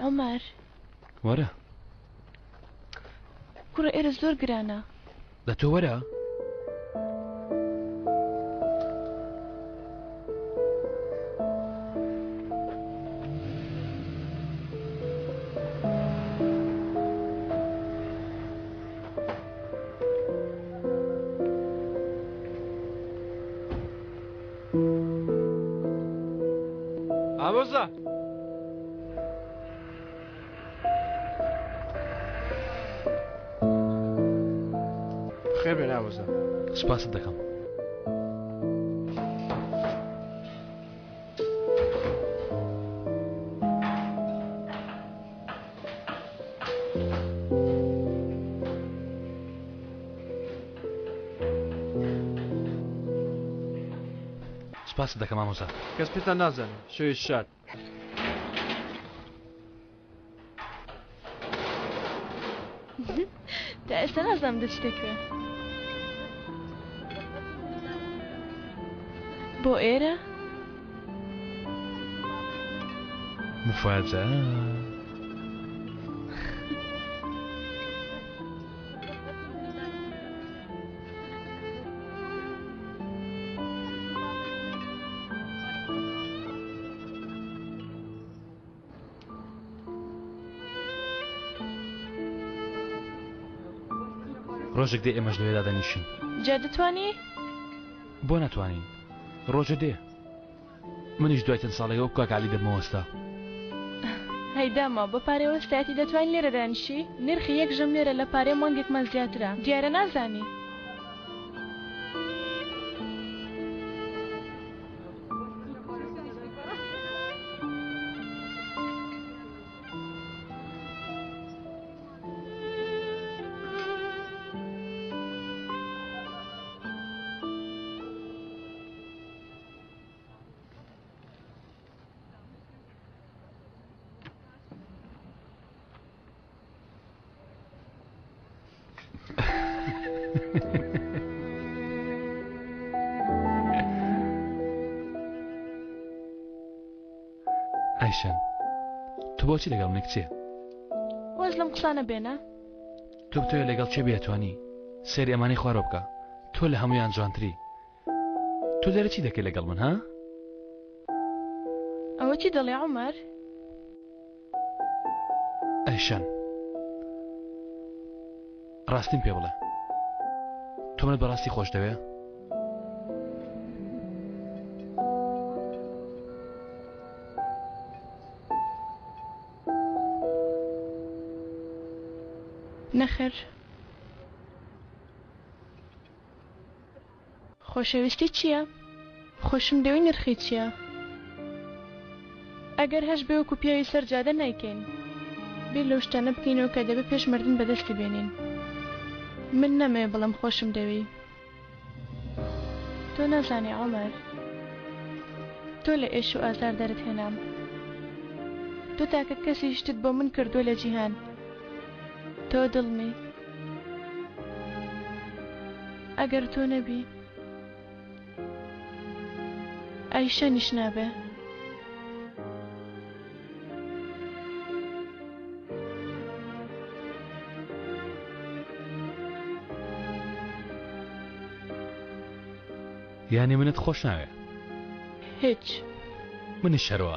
عومەر. وەرە. کوڕە ئێرە زۆر گرانە. دە تۆ وەرە. ئامۆزا خێر بێن ئامۆزا سپاست دەکەم. سپاست دەکەم ئامۆزا. کەس پێتان نازانێ شەوێکی شاد. تا ئێستا نازانم دەچیتە کوێ. بۆ ئێرە؟ مفاجأة. ڕۆژێک دێ ئێمەش لەوێدا دەنیشین. جا دەتوانی؟ بۆ ناتوانین؟ ڕۆژە دێ منیش دوای چەند ساڵێک وەک کاک عەلی دەبمە وەستا. هەی داماو بە پارەی وەستایەتی دەتوانی لێرە دانیشی؟ نرخی یەک ژەم لێرە لە پارەی مانگێکمان زیاترە. دیارە نازانی. ئایشەن تۆ بۆچی لەگەڵ منی کچێ واز لەم قسانە بێنە تۆ بتەوێت لەگەڵ کێ بێتوانی سەیری ئەمانەی خوارەوە بکە تۆ لە هەمویان جوانتری تۆ لێرە چی دەکەی لەگەڵ من ها؟ ئەوە چی دەڵێ عومەر؟ ئەیشەن ڕاستیم پێ بڵێ تۆ منت بەڕاستی خۆش دەوێ؟ نەخێر. خۆشەویستی چییە؟ خۆشم دەوێی نرخی چییە؟ ئەگەر هەش بێ وەکو پیاوی سەر جادە نایکەین. بیر لەو شتانە بکەینەوە کە دەبێ پێش مردن بەدەستی بێنین. من نامەوێ بڵێم خۆشم دەوێی. تۆ نازانی عومەر. تۆ لە ئێش و ئازار دەرت هێنام. تۆ تاکە کەسی شتت بۆ من کردووە لە جیهان. تۆ دڵمی. ئەگەر تۆ نەبی ئایشەنیش نابێ. یانی منت خۆش ناوێ؟ هیچ. منیش هەروا.